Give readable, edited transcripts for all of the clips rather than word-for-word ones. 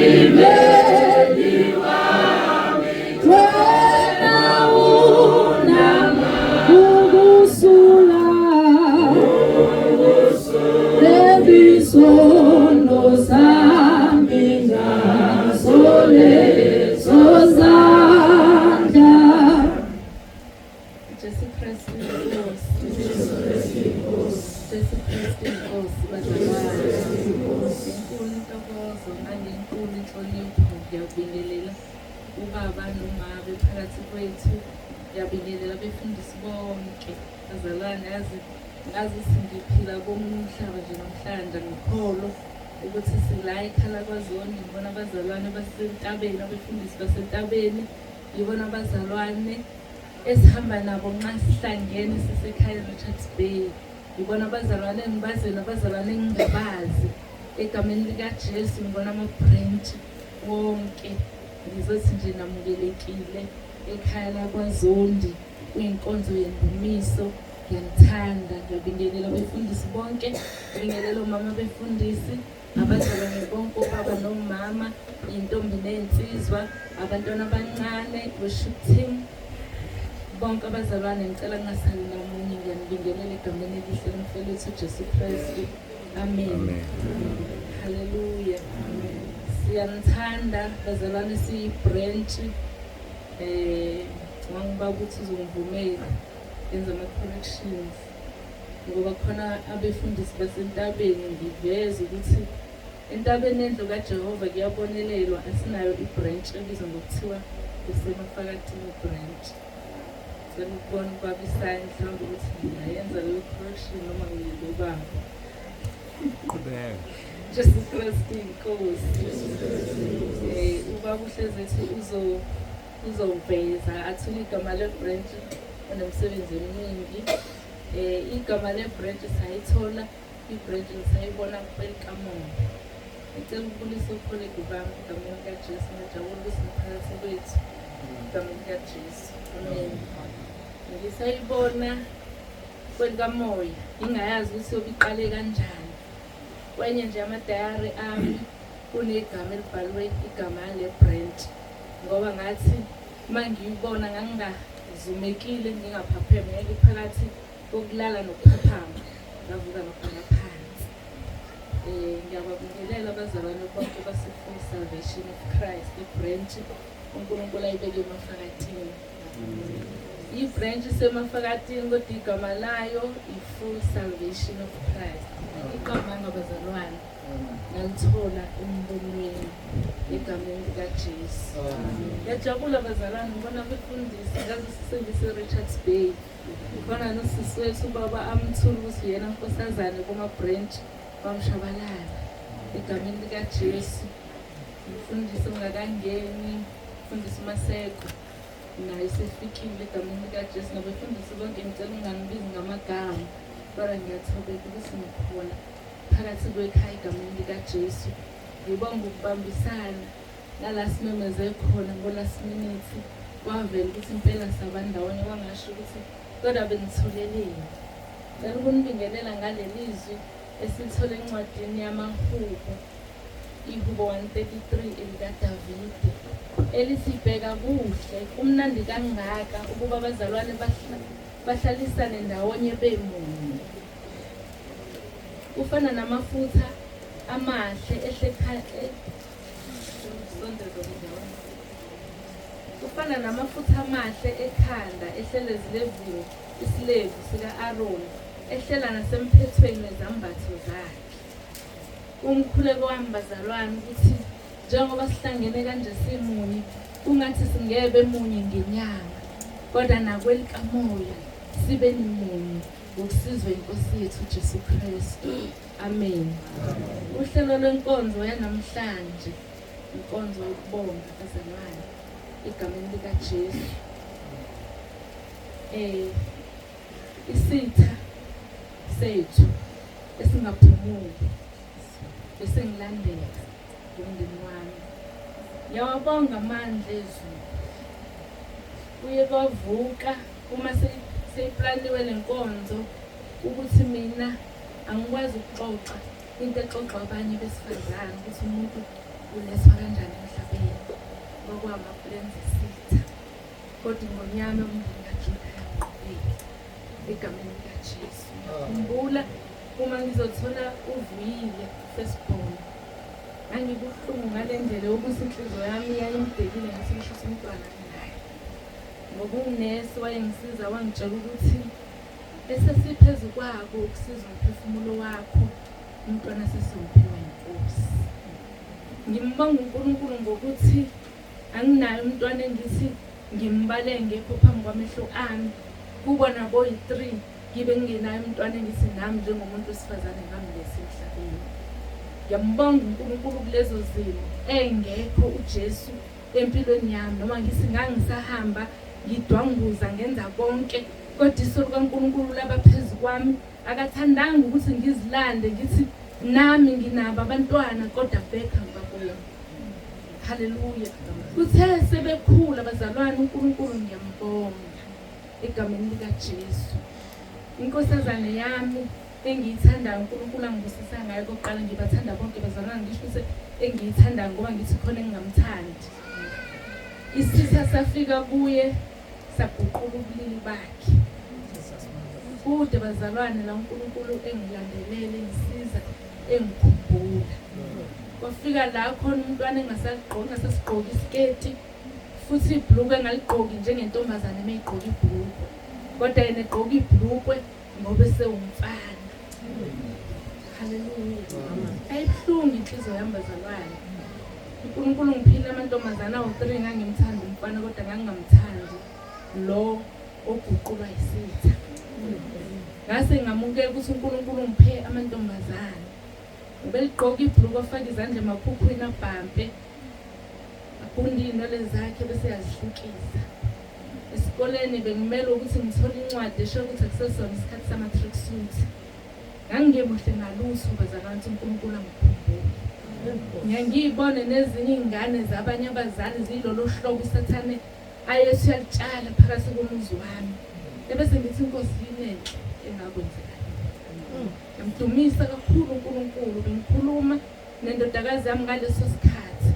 Mmeli wami, wena unama ukusula lebisono sami ngaso leso sandla. Jesu Kristu inkosi. Jesu Kristu inkosi bazalwane. Inkulu intokozo nangenkulu inhlonipho ngiyabingelela ubaba nomama bephakathi kwethu. Ngiyabingelela abefundisi bonke bazalwane yazi ngazi ukuthi ngiphila komunye umhlaba nje namhlanje ngikholwa ukuthi sila ekhala kwaZondi ngibona abazalwane basentabeni abefundisi basentabeni ngibona abazalwane esihamba nabo nxa sihlangene sisekhaya eRichards Bay. Ngibona abazalwane engibaziyo nabazalwane engingabazi. Egameni likaJesu ngibona ama-branch wonke. Ngizothi nje namukelekile ekhaya lakwaZondi kwinkonzo yendumiso. Ngiyanithanda, ngiyabingelela abefundisi bonke, ngibingelela omama befundisi, abazalwane bonke obaba nomama, iy'ntombi ney'nsizwa, abantwana abancane, worship team, bonke abazalwane ngicela kungasali namunye ngiyanibingelela egameni elihle lomfeli wethu uJesu Kristu. Amen. Haleluya. Siyanithanda bazalwane siyi-branch eh ngangiba ukuthi uzongivumela ngenza ama-corrections ngoba khona abefundisi basentabeni ngiveze ukuthi entabeni yendlu kaJehova kuyabonelelwa asinayo ibranch ebizwa ngokuthiwa kusemafakatini branch. Cela ukubona ubaba isayini mhlawumbe ukuthi ngingayenza leyo correction noma ngilinde ubaba. Qhubeka. Jesu Kristu inkosi. Ubaba uhlezi ethi uzoveza athule igama le-branch onomsebenzi eminingi. Igama le-branch sayithola i-branch ngisayibona kwelikamoya. Ngicela ukubulisa okholegi bami egameni likaJesu ngijabula ukuthi niphakathi kwethu egameni likaJesu. Amen. Ngisayibona kwelikamoya ngingayazi ukuthi yobe iqale kanjani. Kwenye nje amadayari ami kunegama elibhalwe igama le-branch ngoba ngathi uma ngiyibona ngangingazumekile ngingaphapheme ngeke phakathi kokulala nokuphaphama ngavuka ngabhala phansi. Ngiyababingelela abazalwane bonke base-Full Salvation of Christ ibranch uNkulunkulu ayibeke emafakatini. I-branch isemafakatini kodwa igama layo i-Full Salvation of Christ. Iqambanga bazalwane ngalithola embonweni egameni likaJesu. Ngiyajabula bazalwane ngibona abefundisi ngaze sisengise-Richards Bay. Khona nosisi wethu ubaba amthula ukuthi uyena nkosazane kuma-branch bamshabalala egameni likaJesu. Mfundisi ongakangeni, mfundisi uMaseko naye sefikile egameni likaJesu. Nabefundisi bonke ngicela ungangibizi ngamagama kodwa ngiyathobeka ukuthi ngikhona phakathi kwekhaya egameni likaJesu. Ngibonga ukubambisana nala simemeze khona ngo-last minute kwavela ukuthi impela sabandawonye kwangasho ukuthi kodwa benitholeleni. Ngicela ukunibingelela ngaleli zwi esilithole encwadini yamaHubo, iHubo 133 elikaDavide, elithi bheka kuhle, kumnandi kangaka ukuba abazalwane bahlalisane ndawonye bemunye. Kufana namafutha amahle ehle Kufana namafutha amahle ekhanda ehlela ezilevini isilevu sika-Aroni ehlela nasemphethweni wezambatho zakhe. Umkhuleko wami bazalwane ukuthi njengoba sihlangene kanje simunye kungathi singebe munye ngenyama kodwa nakwelikamoya sibe nimunye ngokusizwa inkosi yethu uJesu Kristu. Amen. Uhlelo lwenkonzo yanamhlanje inkonzo yokubonga bazalwane egameni likaJesu. Isitha sethu esingaphumuli esengilandela ngomndeni wami. Ngiyawabonga amandla ezulu. Kuye kwavuka uma seyiplaniwe lenkonzo ukuthi mina angikwazi ukuxoxa into exoxwa abanye besifazane ukuthi umuntu ulethwa kanjani. Kwakungama-plans esitha, kodwa ingonyama yomndeni kaJuda yanqobeka egameni likaJesu. Ngiyakhumbula uma ngizothola uVuyile firstborn, ngangibuhlungu ngale ndlela yokuthi inhliziyo yami yayimdekile ngathi ngisho ukuthi umntwana nginaye. Ngoba unesi wayengisiza wangitshela ukuthi esesiphezu kwako ukusiza umphefumulo wakho, umntwana sesiwuphiwa inkosi. Ngimbonga uNkulunkulu ngokuthi anginaye umntwana engithi ngimbale ngekho phambi kwamehlo ami. Kubona boyi-3 ngibe ngingenaye umntwana engithi nami njengomuntu wesifazane ngamletha emhlabeni. Ngiyambonga uNkulunkulu kulezo zimo engekho uJesu empilweni yami, noma ngithi ngangisahamba ngidwanguza ngenza konke, kodwa iso likaNkulunkulu laba phezu kwami. Akathandanga ukuthi ngizilande ngithi nami nginabo abantwana, kodwa bheka ngibabona. Haleluya. Kuthe sebekhula bazalwane, uNkulunkulu ngiyambonga egameni likaJesu. Inkosazane yami engiyithandayo, uNkulunkulu angibusisa ngayo kokuqala, ngibathanda bonke bazalwane, ngisho ukuthi engiyithandayo ngoba ngithi khona engingamthandi. Isitha safika kuye saguqula ubulili bakhe. Kude bazalwane la uNkulunkulu engilandelele, engisiza, engikhumbula. Kwafika la khona umntwana engasaligqoki, engasasigqoki isiketi, futhi ibhulukwe engaligqoki njengentombazane uma igqoka ibhulukwe, kodwa yena egqoka ibhulukwe ngoba esewumfana. Haleluya. Ayibuhlungu inhliziyo yami bazalwane. uNkulunkulu ngiphile amantombazane awu-3, ngangimthanda umfana kodwa ngangingamthandi lo oguqulwa yisitha. Ngase ngamukela ukuthi uNkulunkulu ungiphe amantombazane. Ubeligqoka ibhulukwe, afake izandla emakhukhwini, abhampe, agunde iy'nwele zakhe bese yazihlukisa. Esikoleni bengimele ukuthi ngithole incwadi esho ukuthi akusesona isikhathi sama-track suit. Ngangingemuhle ngalutho bazalwane, ukuthi uNkulunkulu angikhumbule. Ngiyangiyibone nezinye iy'ngane zabanye abazali ziyilolo hlobo uSathane ayethi uyalitshala phakathi komuzi wami. Ebese ngithi inkosi yini enhle engakwenzeka. Ngiyamdumisa kakhulu uNkulunkulu. Bengikhuluma nendodakazi yami ngaleso sikhathi,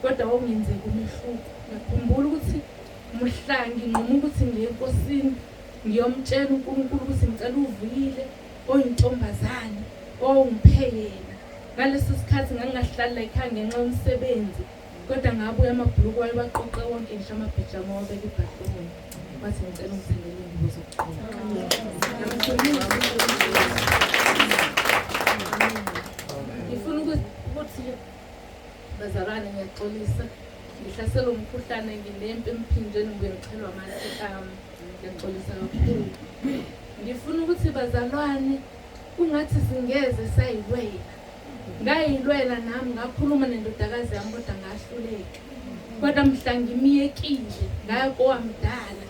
kodwa wawungenzeki umehluko. Ngiyakhumbula ukuthi mhla nginquma ukuthi ngiye enkosini ngiyomtshela uNkulunkulu ukuthi ngicela uVuyile oyintombazane owungiphe yena. Ngaleso sikhathi ngangingahlali la ekhaya ngenxa yomsebenzi, kodwa ngabuya amabhuluku wayewaqoqe wonke, ngisho amabhijama wabeka ibhahloni, wathi ngicela ungithengele iy'ngubo zokugqoka. Ngifuna ukuthi bazalwane, ngiyaxolisa, ngihlaselwe umkhuhlane, nginempi emphinjeni, ngibuye ngichelwa amathe. Ngiyaxolisa kakhulu. Ngifuna ukuthi bazalwane, kungathi singeze sayilwela. Ngayilwela nami, ngakhuluma nendodakazi yami kodwa ngahluleka. Kodwa mhla ngimiyekile ngaya kowamdala,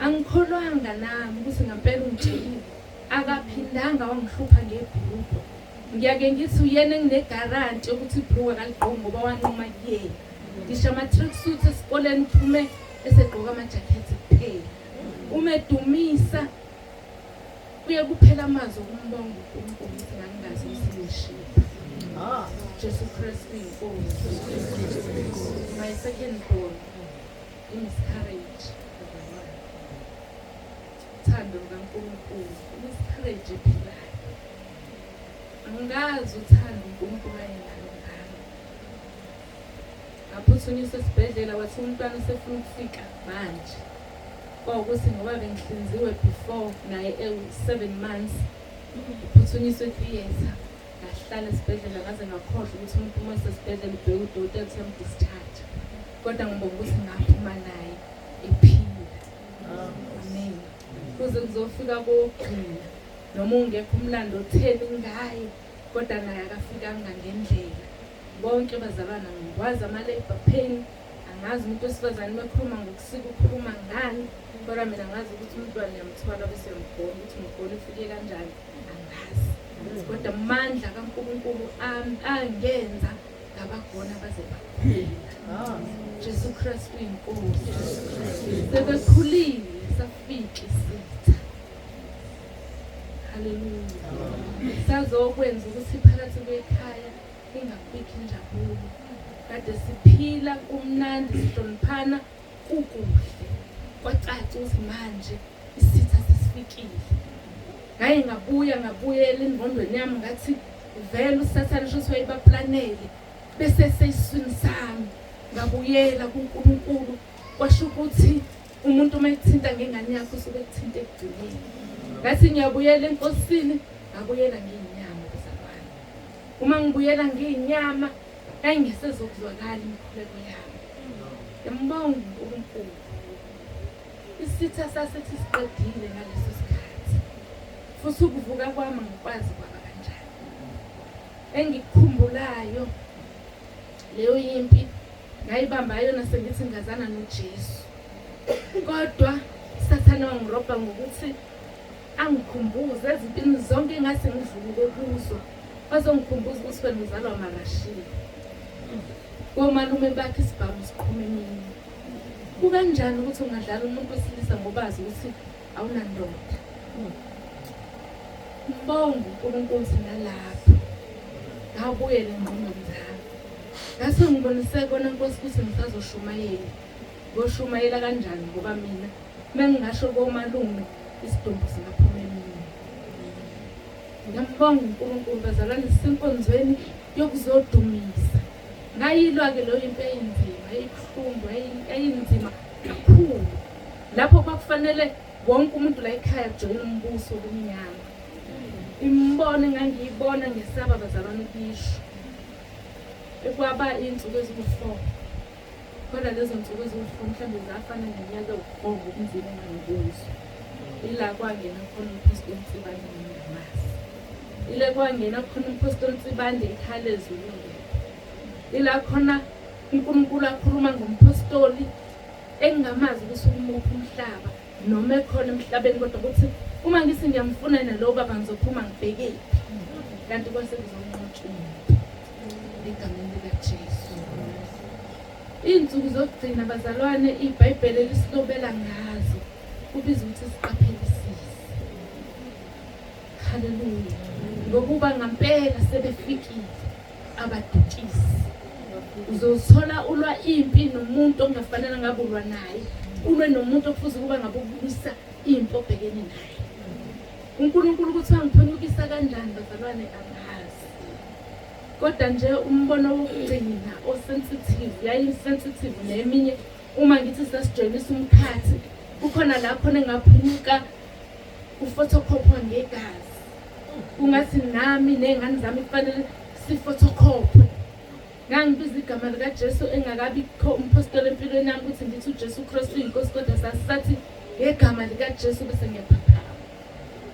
angikholwanga nami ukuthi ngampela ungitshelile. Akaphindanga wangihlupha ngebhulukwe. Ngiyake ngithi uyena enginegaranti yokuthi ibhulukwe akaligqoki ngoba wanquma kuyena. Ngisho ama-track suit esikoleni uphume esegqoka amajakhethi kuphela. Uma edumisa kuye kuphela amazwi okumbonga uNkulunkulu ukuthi ngangingazi ukuthi ngishipha. Jesu Kristu inkosi. My second born, i-miscarriage. Uthando lukaNkulunkulu, i-miscarriage ephilayo. Angikazi uthando uNkulunkulu ayenalo ngami. Ngaphuthunyiswa esibhedlela, wathi umntwana usefuna ukufika manje. Kwawukuthi ngoba bengihlinziwe before naye ewu-7 months, ngiphuthunyiswe etheatre, ngahlala esibhedlela ngaze ngakhohlwa ukuthi umuntu uma esesibhedlela ubheka udokotela ukuthi uyamdischarge. Kodwa ngibonga ukuthi ngaphuma naye ephila. Amen. Kuze kuzofika kowokugcina, noma ungekho umlando otheni ngaye, kodwa naye akafikanga ngendlela. Bonke bazalwana ngikwazi ama-labour pain, angazi umuntu wesifazane uma ekhuluma ngokusika ukhuluma ngani, kodwa mina ngazi ukuthi umntwana uyamthwala bese uyamgona, ukuthi umgona ufike kanjani angazi. Kodwa amandla kaNkulunkulu angenza ngabagona baze bakhula. Jesu Kristu inkosi. Sebekhulile safika isitha. Haleluya. Sazokwenza ukuthi phakathi kwekhaya ingabikho injabulo. Kade siphila kumnandi sihloniphana kukuhle. Kwacaca ukuthi manje isitha sesifikile. Ngaye ngabuya ngabuyela engqondweni yami ngathi vele uSathane shuthi wayebaplanele bese seyiswini sami. Ngabuyela kuNkulunkulu kwasho ukuthi umuntu uma ekuthinta ngengane yakho usuke ekuthinta ekugcineni. Ngathi ngiyabuyela enkosini ngabuyela ngiyinyama bazalwane. Uma ngibuyela ngiyinyama yayingesezokuzwakala imikhuleko yami. Ngiyambonga uNkulunkulu. Isitha sasithi siqedile ngaleso sikhathi. Futhi ukuvuka kwami angikwazi kwaba kanjani. Engikukhumbulayo leyo yimpi ngayibamba yona sengithi ngazana noJesu. Kodwa Sathane wangirobha ngokuthi angikhumbuze ezimpini zonke engase ngidlulile kuzo. Bazongikhumbuza ukuthi wena uzalwa amaRashiya. Komalume bakhe isibhamu siqhuma emini. Kukanjani ukuthi ungadlala umuntu wesilisa ngoba azi ukuthi awunandoda? Ngibonga uNkulunkulu nalapho. Ngabuyela engqondweni zami. Ngase ngibonise kona Nkosi ukuthi ngisazoshumayela. Ngoshumayela kanjani ngoba mina mengingasho komalume isidumbu singaphuma emini. Ngiyambonga uNkulunkulu bazalwane sisenkonzweni yokuzodumisa. Ngayilwa-ke leyo impi eyayinzima, yayibuhlungu, yayinzima kakhulu. Lapho kwakufanele wonke umuntu la ekhaya kujoyine umbuso wobumnyama. Imibono engangiyibona ngesaba bazalwane ukuyisho. Ekwaba iy'nsuku eziwu-4. Kodwa lezo nsuku eziwu-4 mhlawumbe zafana neminyaka ewu-4 ngobunzima engangibuzwa. Ila kwangena khona umphostoli uNsibande ngingamazi. Ile kwangena khona umphostoli uNsibande ikhala ezulwini. Ila khona uNkulunkulu akhuluma ngomphostoli engingamazi ukuthi ukumuphi umhlaba noma ekhona emhlabeni kodwa ukuthi uma ngithi ngiyamfuna yena lowo baba ngizophuma ngibhekephi kanti kwase kuzonqotshwa impi egameni likaJesu. Iy'nsuku zokugcina bazalwane iBhayibheli elisilobela ngazo kubiza ukuthi siqaphelisise. Haleluya. Ngokuba ngampela sebefikile abadukisi. Uzothola ulwa impi nomuntu ongafanele ngabe ulwa naye. Ulwe nomuntu okufuze ukuba ngabe ukulwisa impi obhekene naye. uNkulunkulu ukuthi wangiphunyukisa kanjani bazalwane angazi. Kodwa nje umbono wokugcina o-sensitive, yayi-sensitive neminye uma ngithi sasijoyinisa umkhathi kukhona la khona engaphunyuka kufotokhophwa ngegazi. Kungathi nami ney'ngane zami kufanele sifotokhophwe. Ngangibiza igama likaJesu engakabikho umphostoli empilweni yami ukuthi ngithi uJesu Kristu uyinkosi kodwa sasisathi ngegama likaJesu bese ngiyaphaphama.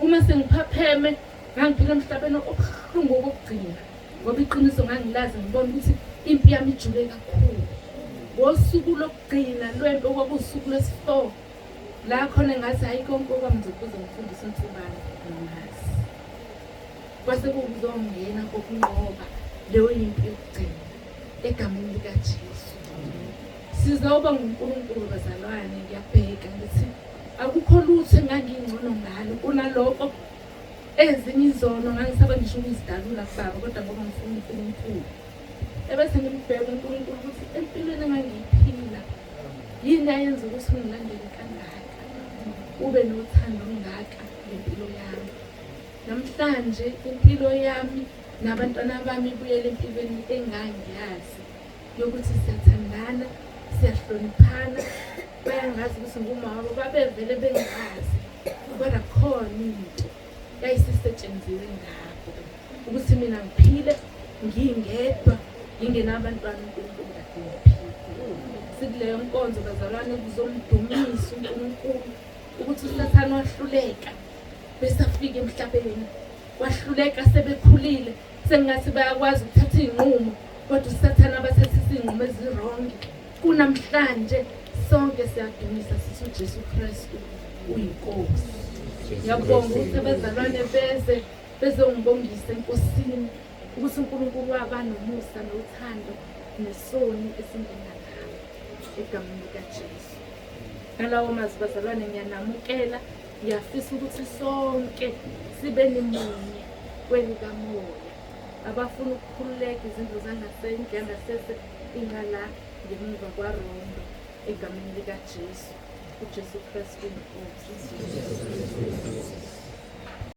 Uma sengiphapheme ngangiphila emhlabeni obuhlungu okokugcina ngoba iqiniso ngangilazi ngibona ukuthi impi yami ijule kakhulu. Ngosuku lokugcina lwempi okwakuwusuku lwesi-4 la khona ngathi hayi konke okwami ngizokubuza ngifundise uNsibane ngimazi. Kwase kukuzongena kokunqoba leyo yimpi yokugcina egameni likaJesu. Sizoba nguNkulunkulu bazalwane, ngiyabheka ngithi akukho lutho engangingcono ngalo kunaloko ezinye izono ngangisaba ngisho ukuzidalula kubaba kodwa ngoba ngifuna uNkulunkulu. Ebese ngimbheka uNkulunkulu ukuthi empilweni engangiyiphila yini ayenza ukuthi ungilandele kangaka, ube nothando olungaka ngempilo yami. Namhlanje impilo yami nabantwana bami ibuyele empilweni engangiyazi yokuthi siyathandana, siyahloniphana, bayangazi ukuthi ngumama wabo, babevele bengazi kodwa khona into yayisisetshenziwe ngabo ukuthi mina ngiphile ngingedwa ngingenabantwana uNkulunkulu kade ngiphile. Sikuleyo nkonzo bazalwane kuzomdumisa uNkulunkulu ukuthi uSathane wahluleka besafika emhlabeni wahluleka sebekhulile sengathi bayakwazi ukuthatha iy'nqumo kodwa usathane abathathisa iy'nqumo ezirongi kunamhlanje sonke siyadumisa sithi uJesu Kristu uyinkosi. Ngiyabonga ukuthi abazalwane beze bezongibongisa enkosini ukuthi uNkulunkulu waba nomusa nothando nesoni esingenganami egameni likaJesu. Ngalawo mazwi bazalwane ngiyanamukela. Ngiyafisa ukuthi sonke sibe nimunye kwelikamoya. Abafuna ukukhululeka izindlu zangasendlu yangasese Ingala ngemuva kwarondo egameni likaJesu. UJesu Kristu inkosi.